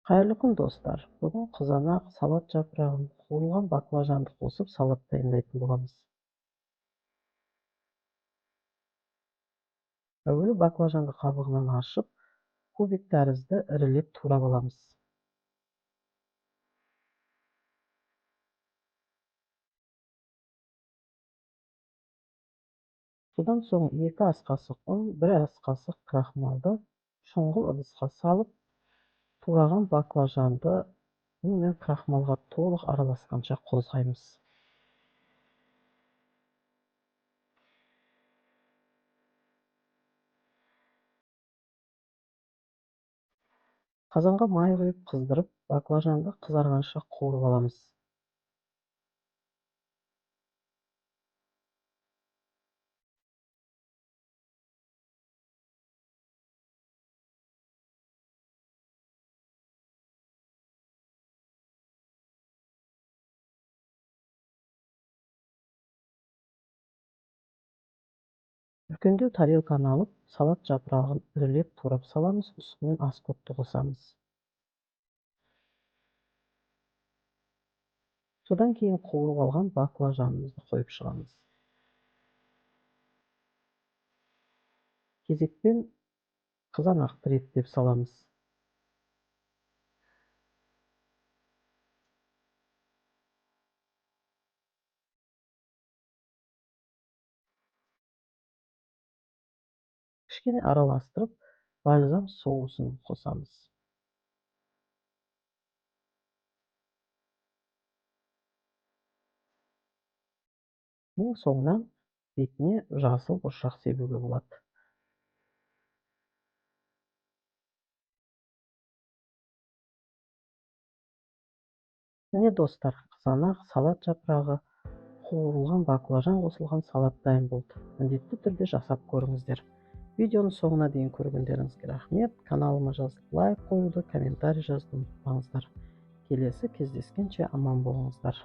Қайырлы күн, достар! Бүгін қызанақ, салат жапырағын, қуырылған баклажанды қосып салат дайындайтын боламыз. Әуелі баклажанды қабығынан аршып, кубик тәрізді ірілеп турап аламыз. Содан соң 2 ас қасық ұн, 1 ас қасық крахмалды шұңғыл ыдысқа салып, тураған баклажанды ұн мен крахмалға толық араласқанша қозғаймыз. Қазанға май құйып қыздырып, баклажанды қызарғанша қуырып аламыз. Үлкендеу тарелканы алып, салат жапырағын ірілеп турап саламыз, үстінен аскөкті қосамыз. Содан кейін қуырып алған баклажанымызды қойып шығамыз. Кезекпен қызанақты реттеп саламыз. Кішкене араластырып, бальзам соусын қосамыз. Ең соңынан бетіне жасыл бұршақ себуге болады. Міне, достар, қызанақ, салат жапырағы, қуырылған баклажан қосылған салат дайын болды. Міндетті түрде жасап көріңіздер. Видеоның соңына дейін көргендеріңізге рахмет. Каналыма жазылып, лайк қоюды, комментарий жазуды ұмытпаңыздар. Келесі кездескенше аман болыңыздар.